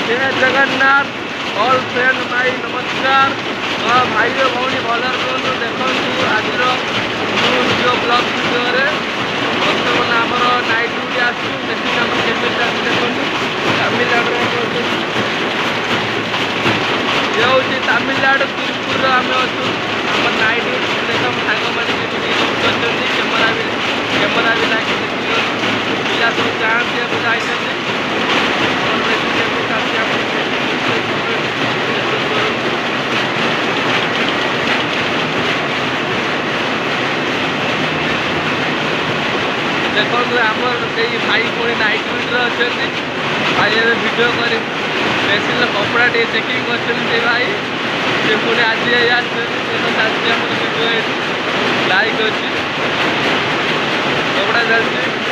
ଜୟ Jagannath. All friend ମାଇ ନମସ୍କାର। ଭାଇ ଓ ଭଉଣୀ, ଭଲରେ ରୁହନ୍ତୁ। ଦେଖନ୍ତୁ, ଆଜିର ଭିଡ଼ିଓ ବ୍ଲଗ୍ ଭିଡ଼ିଓରେ ବର୍ତ୍ତମାନ ଆମର ନାଇଟ୍ ଡ୍ୟୁଟି ଆସିଛୁ। ମେସିନ୍ ଆମର କେମିତି ଚାଲିଛି ଦେଖନ୍ତୁ। ତାମିଲନାଡ଼ୁରେ ଆମେ ଅଛନ୍ତି। ଇଏ ହେଉଛି ତାମିଲନାଡ଼ୁ ତିରୁପୁରରେ ଆମେ ଅଛୁ। ଆମର ନାଇଟ୍ ଡ୍ୟୁଟି। ଦେଖ, ଆମ ସାଙ୍ଗମାନେ କେମିତି ଡ୍ୟୁଟି କରିଛନ୍ତି। କ୍ୟାମେରା ବି ଲାଗି ଦେଖିନିଅନ୍ତୁ। ପିଲା ସବୁ ଚାନ୍ସ ପିଇବାକୁ ଯାଇଛନ୍ତି। ଆମର ମେସିନ୍ କେମିତି ଚାଲିଛି, ଆପଣ ମେସେଜ୍ କରନ୍ତୁ। ଦେଖନ୍ତୁ, ଆମର ସେଇ ଭାଇ ପୁଣି ନାଇଟ୍ ଡ୍ୟୁଟିରେ ଅଛନ୍ତି। ଭାଇ ଏବେ ଭିଡ଼ିଓ କରି ମେସିନ୍ର କପଡ଼ା ଟିକେ ଚେକିଂ କରିଛନ୍ତି। ସେଇ ଭାଇ, ସେ ପୁଣି ଆଜି ଯାଇ ଆସିଛନ୍ତି। ସେ ତ ଚାଲିଛି ଆମର ଭିଡ଼ିଓ, ଏଇଠି ଲାଇକ୍ ଅଛି, କପଡ଼ା ଚାଲିଛି।